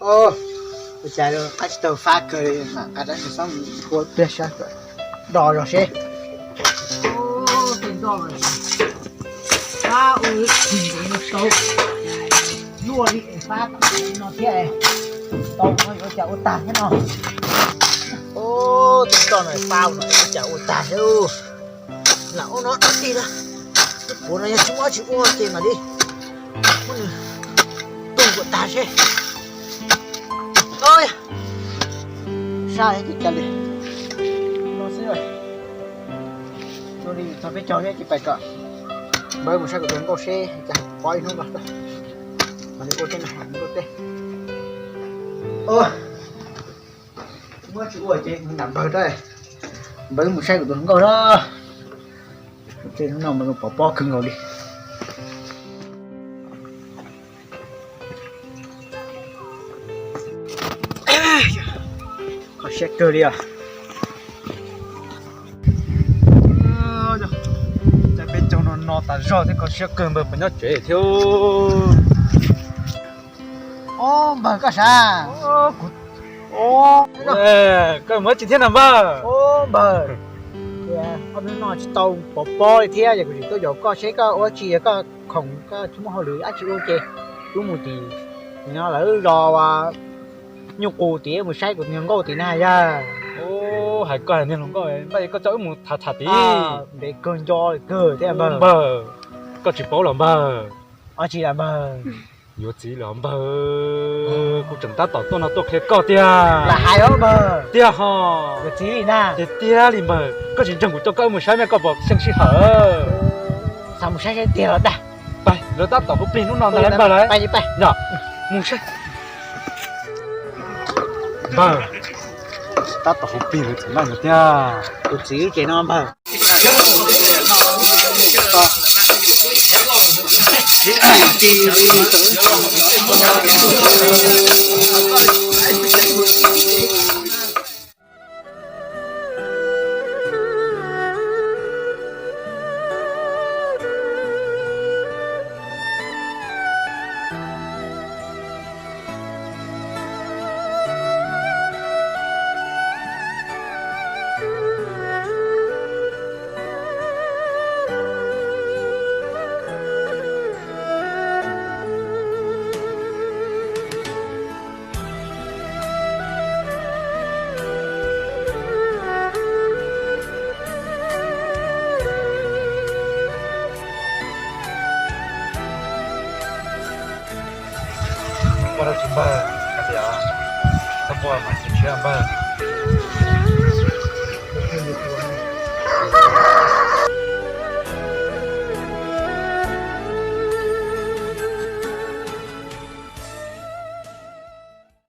Ua cas qab tsis tau fab kawg li, mam nqa rab xov xob mus ua pliag sab kom do zog seb. Tej nroj mas fab ua tsis tau, luaj li fab no thiab. Tau no yuav cas ua tag thiab no. Tej nroj no fab no yuav cas ua tag thiab. Lam ua no dog dig na, puav no yog tsis muaj dab tsi ua ces mam li muab nws tuag kom tag seb. Sab cas li no xwb. Ua li txog peb caug thiab ces pais kom npawg mus saib kuv tus hluas nkauj seb cas pov ib hnub no, mam li ua tej no nkauj tej. Muab tsis ua ces mus nram npawg, npawg mus saib kuv tus hluas nkauj na. Tej hnub no mas pov pob kawg nkaus li. Kho siab kawg li os. Cas peb caug no no tas zog thiab, kho siab kawg npawg, puas nyob tsev thiab? Ob npawg koj sav? Koj muaj dab tsi thiab no npawg? Ob npawg, ob hnub no tsis tau pov pob li thiab, yog kuv tsis tuaj yaum koj seb koj ua dab tsi, yog koj khoom koj tsis muaj hauj lwm dab tsi ua ces wb mus tim no lawv zos nyuj qus tim mus saib kuv niag nkauj tim na yog. Hais koj hais niag hluas nkauj npawg, koj coj wb mus tham tham tim ntev kawg nco kawg thiab npawg. Koj tsis paub los npawg? Dab tsi npawg? Yuav txiv lawm npawg. Kuv tseem tab tom tuaj no tuaj qhia koj tiag. Lam hais os npawg. Tiag ho. Yuav txiv li na. Tiag tiag li npawg, koj tsis ntseeg kuv coj koj mus saib mas koj puas xyeej sij hawm? Xav mus saib saib tiag los dag. Pais, lawv tab tom hu plig hnub no ntag npawg lawm. Pais, pais. Yog, mus saib. Npawg, tab tom hu plig lawv tseem laj no tiag. Kuv txiv ces no npawg. Ua dab tsi npawg? Hais tias txhob quaj mas tsis tshiab npawg.